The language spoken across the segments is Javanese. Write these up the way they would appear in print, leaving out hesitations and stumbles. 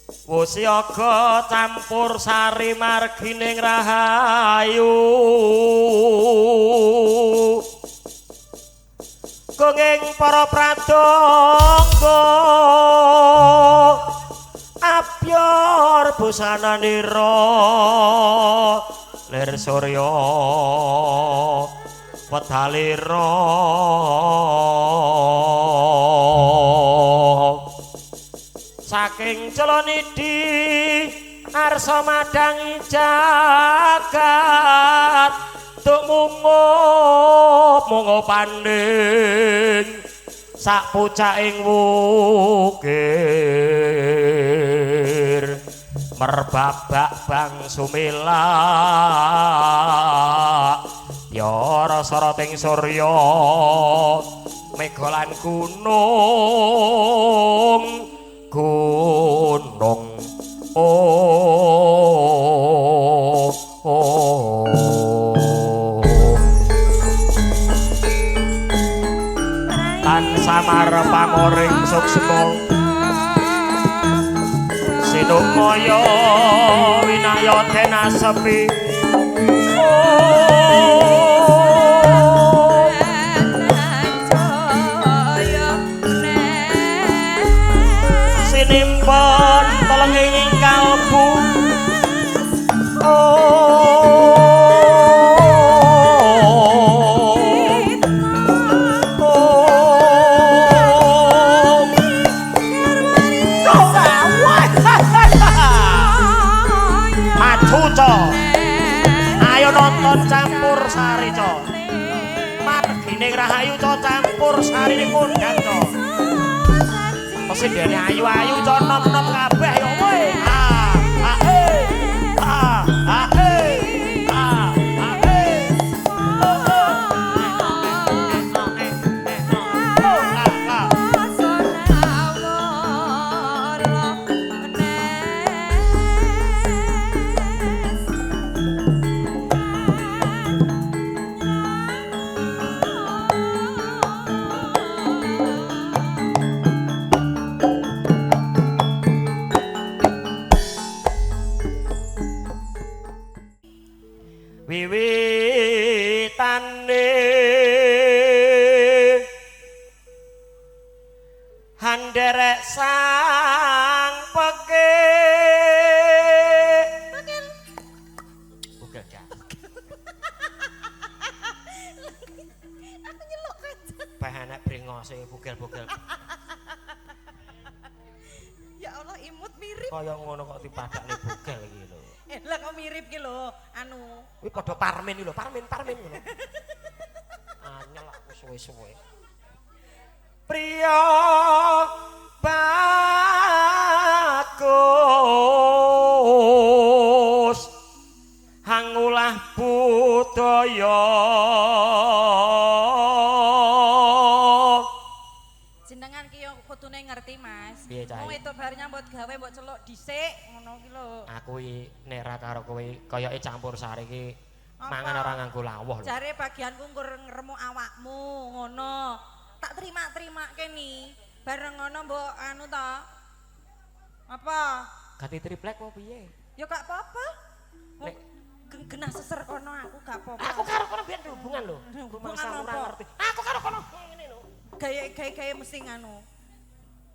Wusyaga campur sari margining rahayu. Gonging para pradangga apyor busananira lir surya wedalira. Saking Jalanidhi arsa madhangi jagat tuk mungup mungup panding sak pucaking wukir merbabak bang sumilak yara soroting surya mega lan gunung gunung oh oh tan samar pamoring suksma sinumaya winaya denasepi sinimpen telenging kalbu ayo nonton campur sari co margine rahayu co campur sari ini kondang co mesti dene ayu-ayu co nom-nom kabeh yo kowe ah ah eh ah ah eh ah ah eh wiwitane handerek sang peke peke gak aku nyeluk kaca bahanak brengose bugel-bugel. Ya Allah imut mirip kaya ngono kok dipadakne bugel iki lho. Lah kok mirip ki lho, anu. Kuwi padha Parmin iki lho, Parmin ngono. Anyel aku suwe-suwe. Priya bagus hangulah budaya. Jenengan ki yo kudune ngerti, Mas. Wong wedok bar nyambut gawe mbok celuk dhisik ngono ki lho. Aku iki nek ra karo kowe koyoke campur sari iki mangan ora nganggo lawuh lho. Jare bagianku nggur ngremuk awakmu ngono. Tak terima-terimake ni. Bareng ngono mbok anu to. Apa? Ganti triplek apa piye? Ya gak apa-apa. Nek genah seser kono aku gak apa-apa. Aku karo kono biyen hubungan lho. Hubungan apa? Ngerti. Aku karo kono ngene lho. Gawe-gawe mesti nganu.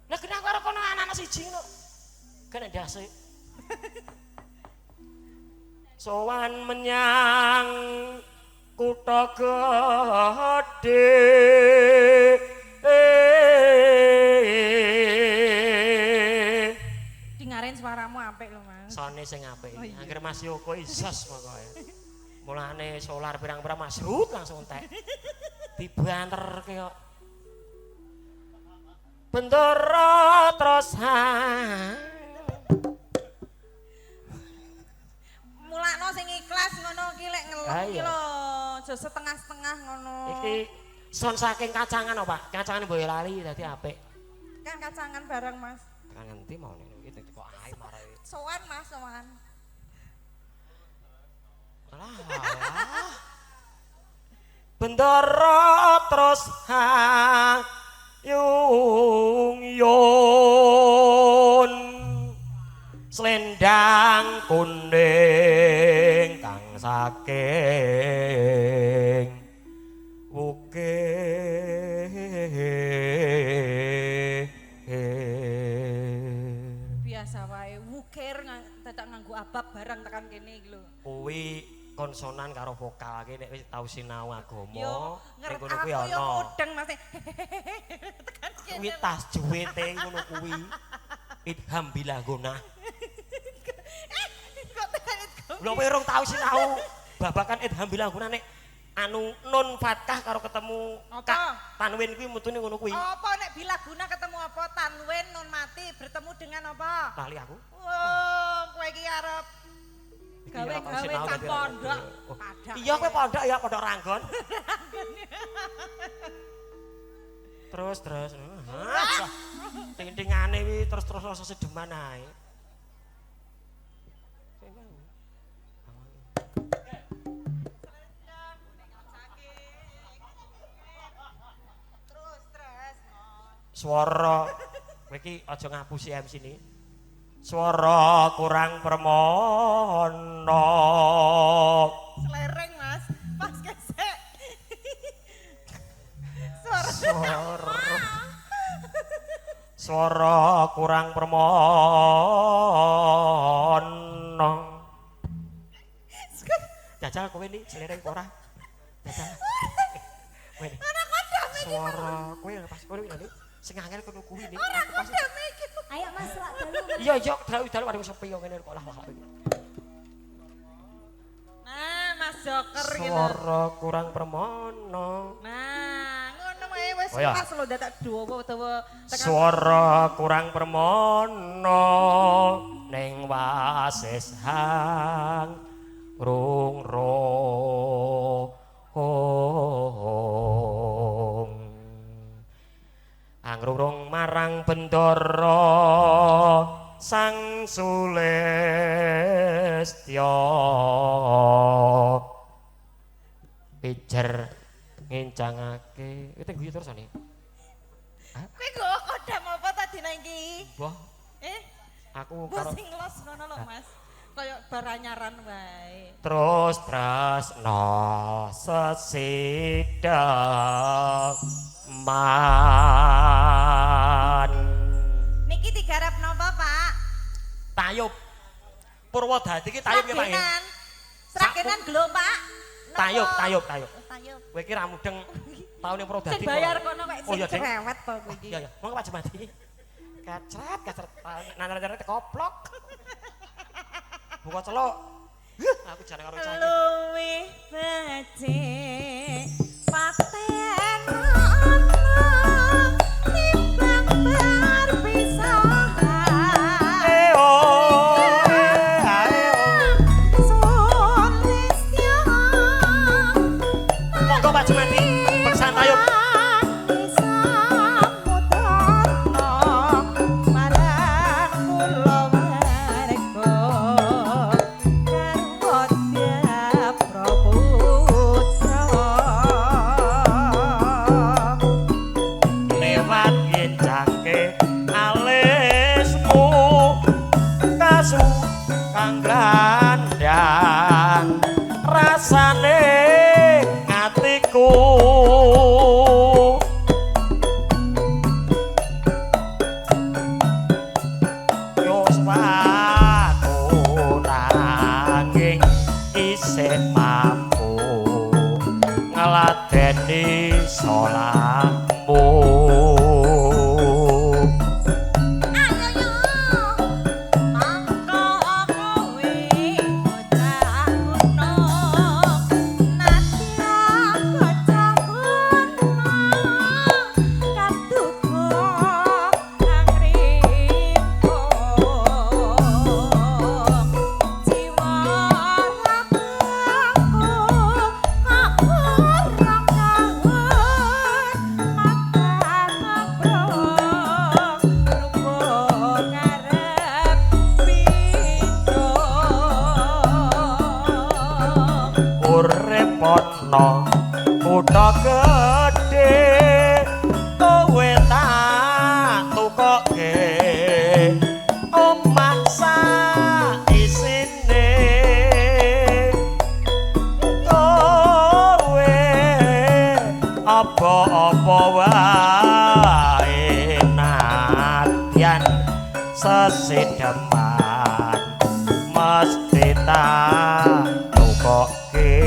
Lah genah karo kono anak-anak siji ngono. Kena ndase. Sowan menyang kutha gedhe. Dingaren suaramu apik lho, Mas. Sone sing apik. Oh, iya. Angger Mas Yoko isos pokoke. Mulane solar pirang-pirang Mas Rut langsung entek. Dibanterke kok. Bendera terus mulakno sing ikhlas ngono ki lek ngelem ki lho, aja setengah-setengah ngono. Iki son saking kacangan kok, Pak. Kacangane Boyolali dadi apik. Kan kacangan bareng, Mas. Tekan ngendi mau ngene iki kok ae marai. Sowan, Mas, sowan. Alah. Bendera terus yung yon. Selendang kuning kang saking wukir. Biasa wae wukir dadak nganggo abab barang tekan kene iki lho. Kuwi konsonan karo vokal ki nek wis tau sinau agama, ning kono kuwi ana. Yo mudeng Mas. Tekan kene. Kuwi tasjuwite ngono kuwi. Idham bila gunah. Kok tekan idgham. Lho kowe urung tau sinau babakan idham bila gunah nek anu nun fathah karo ketemu apa? Tanwin kuwi mutune ngono kuwi. Apa nek bila guna ketemu apa? Tanwin nun mati bertemu dengan apa? Lali aku. Wah, kowe iki arep gawe-gawe cah pondok. Iya kowe pondok ya, pondok Ranggon. Terus terus. Ting-tingane kuwi terus-terus rasa sedeman ae. Swara kowe iki aja ngapusi MC ni. Swara kurang permono. Slereng Mas, pas gesek. Swara. Swara kurang permono. Jajal kowe ni slereng ora? Jajal. Kowe ni. Ora kodame iki. Swara kowe pas kowe ni. Sing angel kono kuwi ni. Ora kodame iki. Ayo Mas lak dalu. Iya iya dalu dalu waduh sepi yo ngene kok lah. Nah, Mas Joker gitu. Swara kurang permono. Nah, ngono wae wis pas lho dadak dawa-dawa tekan. Swara kurang permono ning wasis hang rung rong. Angrung marang bendara sang sulistya pijer ngincangake. Iki guyu terus ane. Kowe nggo kodam apa ta dina iki? Mbah. Aku karo sing los ngono lho Mas. Kaya baranyaran wae. Terus tresno sesidak man. Niki digarap napa, Pak? Tayub. Purwodadi iki tayub ya, Pak. Sragenan glo, Pak. Tayub, tayub, tayub. Tayub. Kowe iki ra mudeng taune Purwodadi. Sing bayar kono kok sing cerewet to kowe iki. Iya, iya. Monggo Pak Jumadi. Kacret, kacret. Nana-nana koplok. Buka celok. Aku jane karo cah iki. Luwih becik paten ana timbang perpisahan. Sulistya. Monggo Pak Jumadi, beksan tayub. Rasane atiku yo sepatu nanging isih mampu ngladeni salahmu. Kutha gedhe kowe tak tukoke omah sak Nadyan sesideman mesti tak tukoke.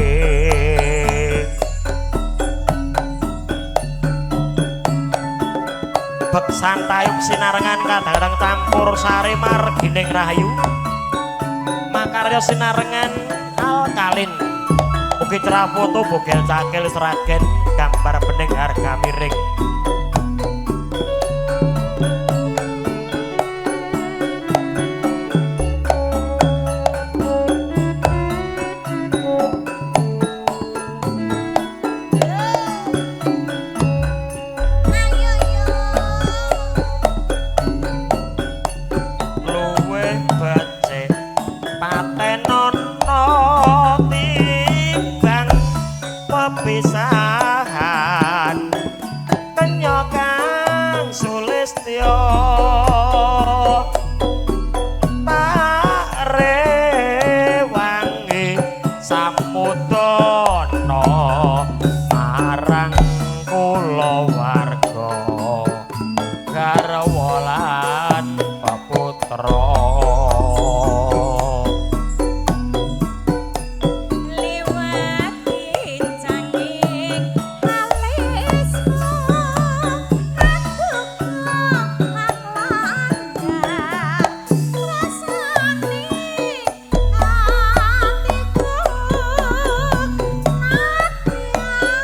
Beksan tayub sinarengan kadang-kadang campur sari margining rahayu. Makarya sinarengan alkalin. Ugi cerah foto bogel cakil seragen gambar bening harga miring. Luwih becik patenono timbang pepisahan kenya kang sulistya tak rewangi samudana marang kulawarga garwa lan peputra. Liwat pincanging alismu aduka langgar rasane atiku nadyan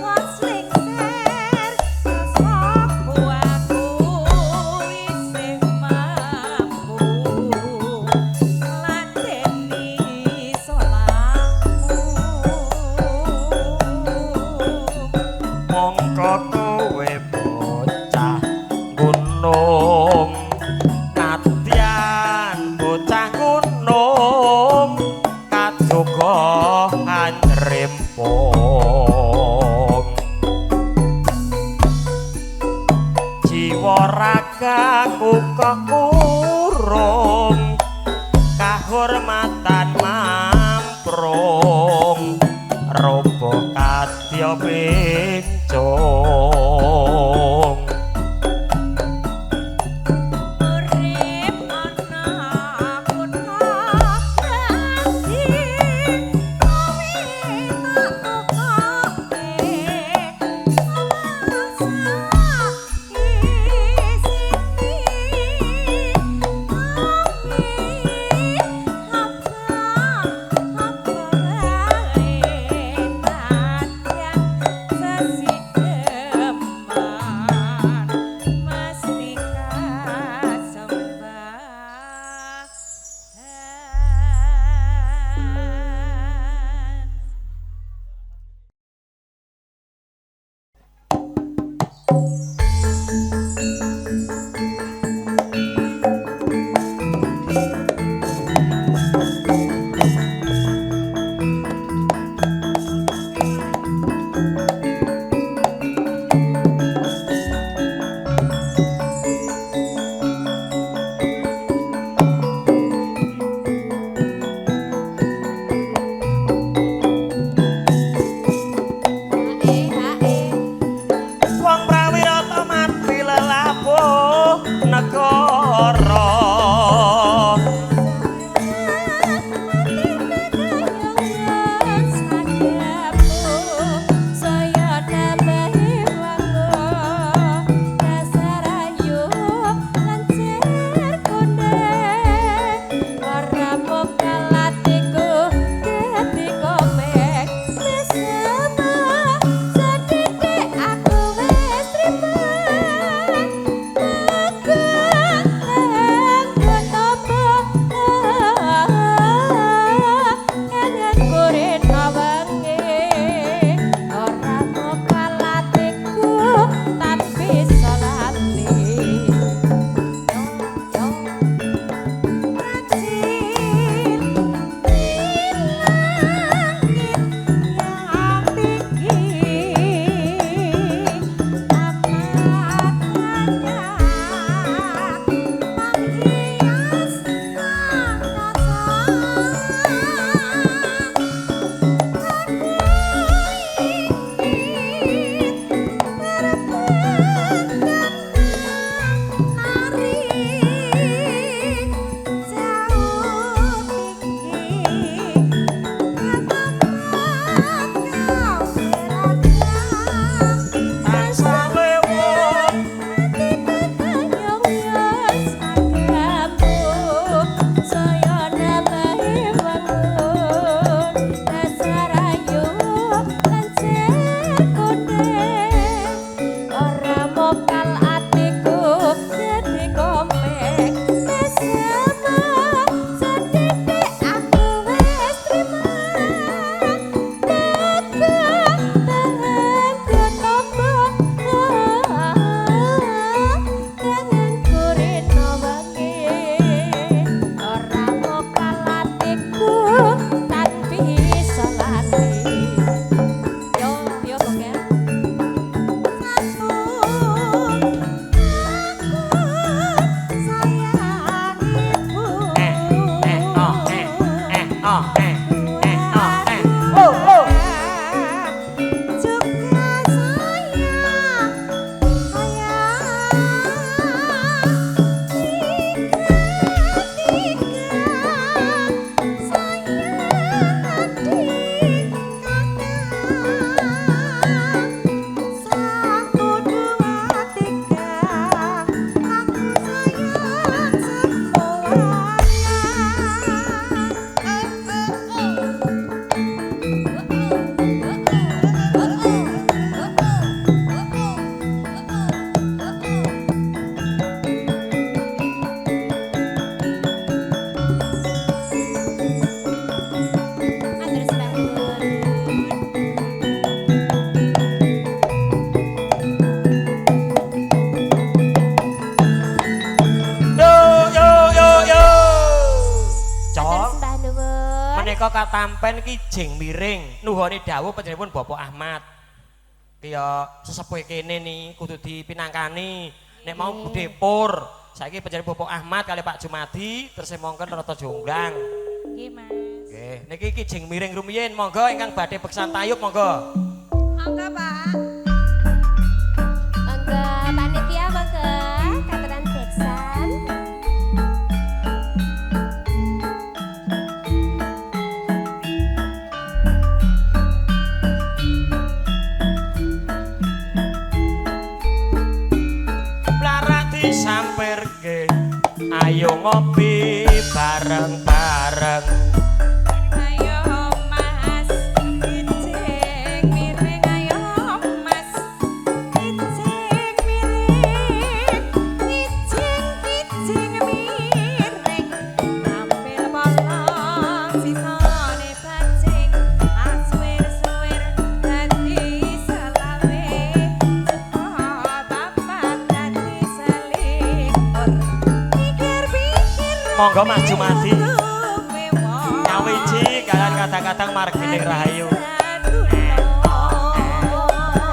wis lengser rasaku aku isih mampu ngladeni salahmu. Mongko kowe bocah gunung nadyan bocah gunung kaduka anrempung jiwa ragaku kok kurung kahormatan mamprung robo kadya pincung. Urip ana kutha dadi kowe tak tukoke Menika katampen kijing miring nuhoni dawuh panjenenganipun Bapak Ahmad. Ki ya sesepuhe kene ni kudu dipinangkani. Nek mau Bude Pur, saiki panjenengan Bapak Ahmad kali Pak Jumadi terus mongkon rata jonggrang. Nggih, Mas. Nggih, niki kijing miring rumiyin monggo ingkang badhe beksan tayub monggo. Monggo, Pak. Monggo panitia monggo katuran beksan. Disampirke ayo ngopi bareng-bareng. Ayo Mas, kijing miring ayo Mas. Kijing miring, kijing kijing miring. Ampil bolong sisane bajing. Asuwir-suwir dadi selawe. Cepot papat dadi selikur. Pikir-pikir Monggo Mas Jumadi. Nyawiji kalian kadang-kadang margining rahayu.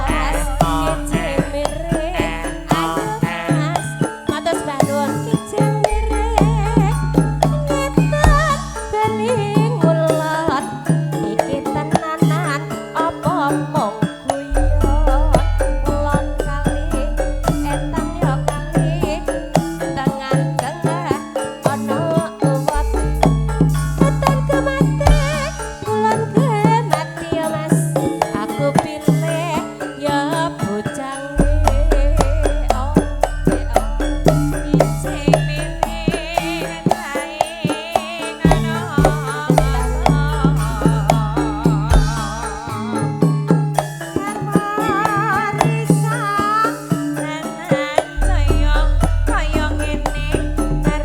Mas kijing miring, ayo Mas, matur sembah nuwun kijing miring. Ngetan beling ngulon, iki tenanan apa mung guyon. Kulon kali, etan yo kali, tengah-tengah ana uwat. Wetan kemate, kulon kemati ya Mas. Aku pilih ya bojange. Oh, oh. Kijing miring kae ngono. Karwarisa nanan jaya kaya ngene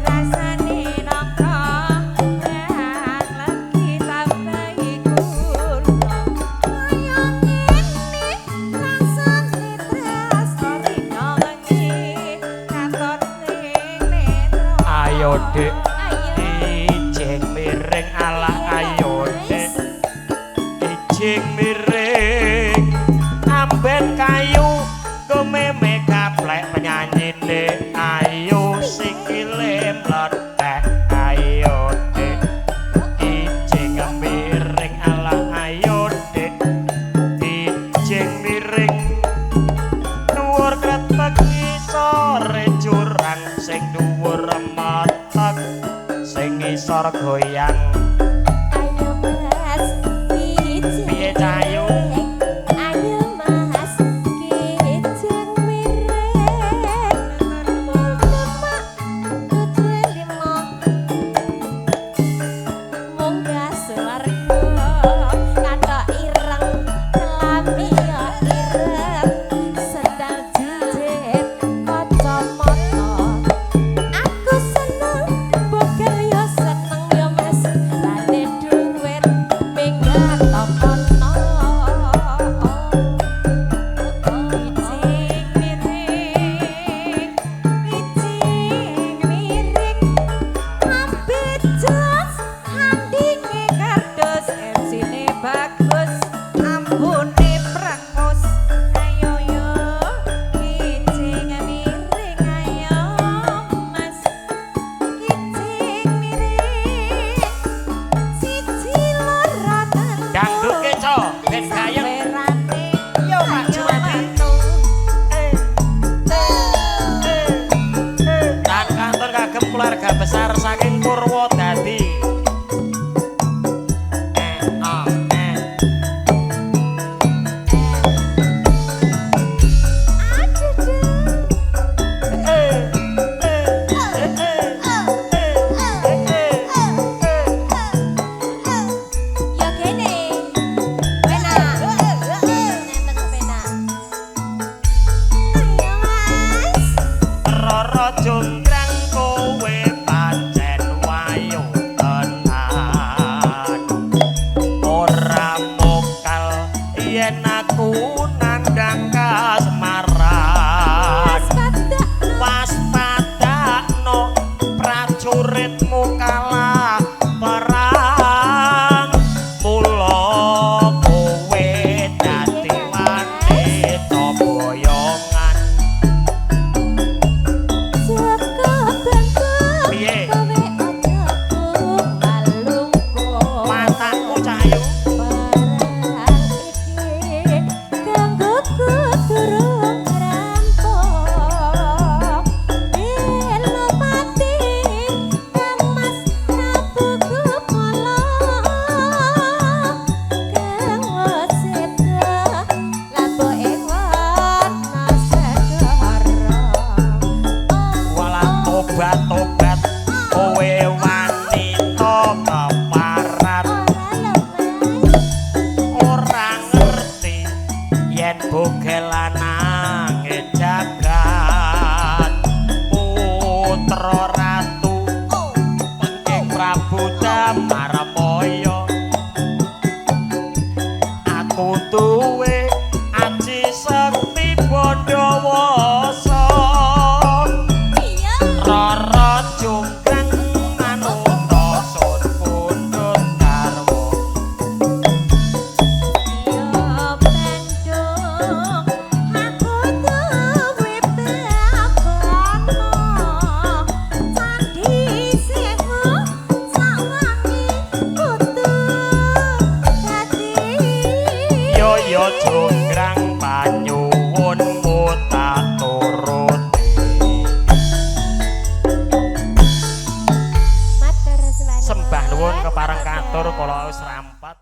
rasane nangka kang legi tambahi kula kaya ngene rasane tresna rina wengi katon ing netra. Ayo Dik, Ayo. kijing miring ala ayo Dik. Kijing miring amben kayu kememe gaplek penyanyine ayo sikile mlethek ayo Dik. Kijing miring ala ayo Dik. Kijing miring dhuwur kretek ngisore jurang sing dhuwur metek sing ngisor goyang. Ayo Mas, kijing Piye, Cahayu? miring. Ayo Mas, kijing miring. Lemak 75. Munggah swarga, kathok ireng, kelami ya ireng, sendal jijit kacamata. Aku seneng, bogel ya seneng ya Mas. Lane duit minggat kono. Kijing miring, kijing miring, ambek jas handinge kardus, MC-ne bagus, ambune prengus. Ayo yo, kijing miring ayo Mas, kijing miring, siji loro telu. Dangdutke co ben gayeng. Samperane Yo Pak ayo Jumadi. metu. Lan kantor kagem keluarga besar saking Purwodadi. Eh, oh, eh. Eh, eh, eh, eh, eh, eh, eh. Ya kene. Penak. Nenten penak. Ayo Mas. Rara jonggrang kowe pancen wayu tenan. Ora mokal yen aku nandhang kasmaran. Waspadakno. Waspadakno prajuritmu kalah perang. Tobat-tobat kowe wanita keparat. Ora lho Mas. Ora ngerti yen bogel lanang jagat putra ratu Ing Prabu Damarmaya. Aku duwe aji sekti Bandawasa. Iya. Rara jonggrang manuta sun pundhut garwa. Yo Bandung, aku duwe babono. Candhi sewu sawangi kudu dadi. Yo yo jonggrang panyuwunmu tak turuti. Matur Sembah nuwun kepareng katur kala wis rampat.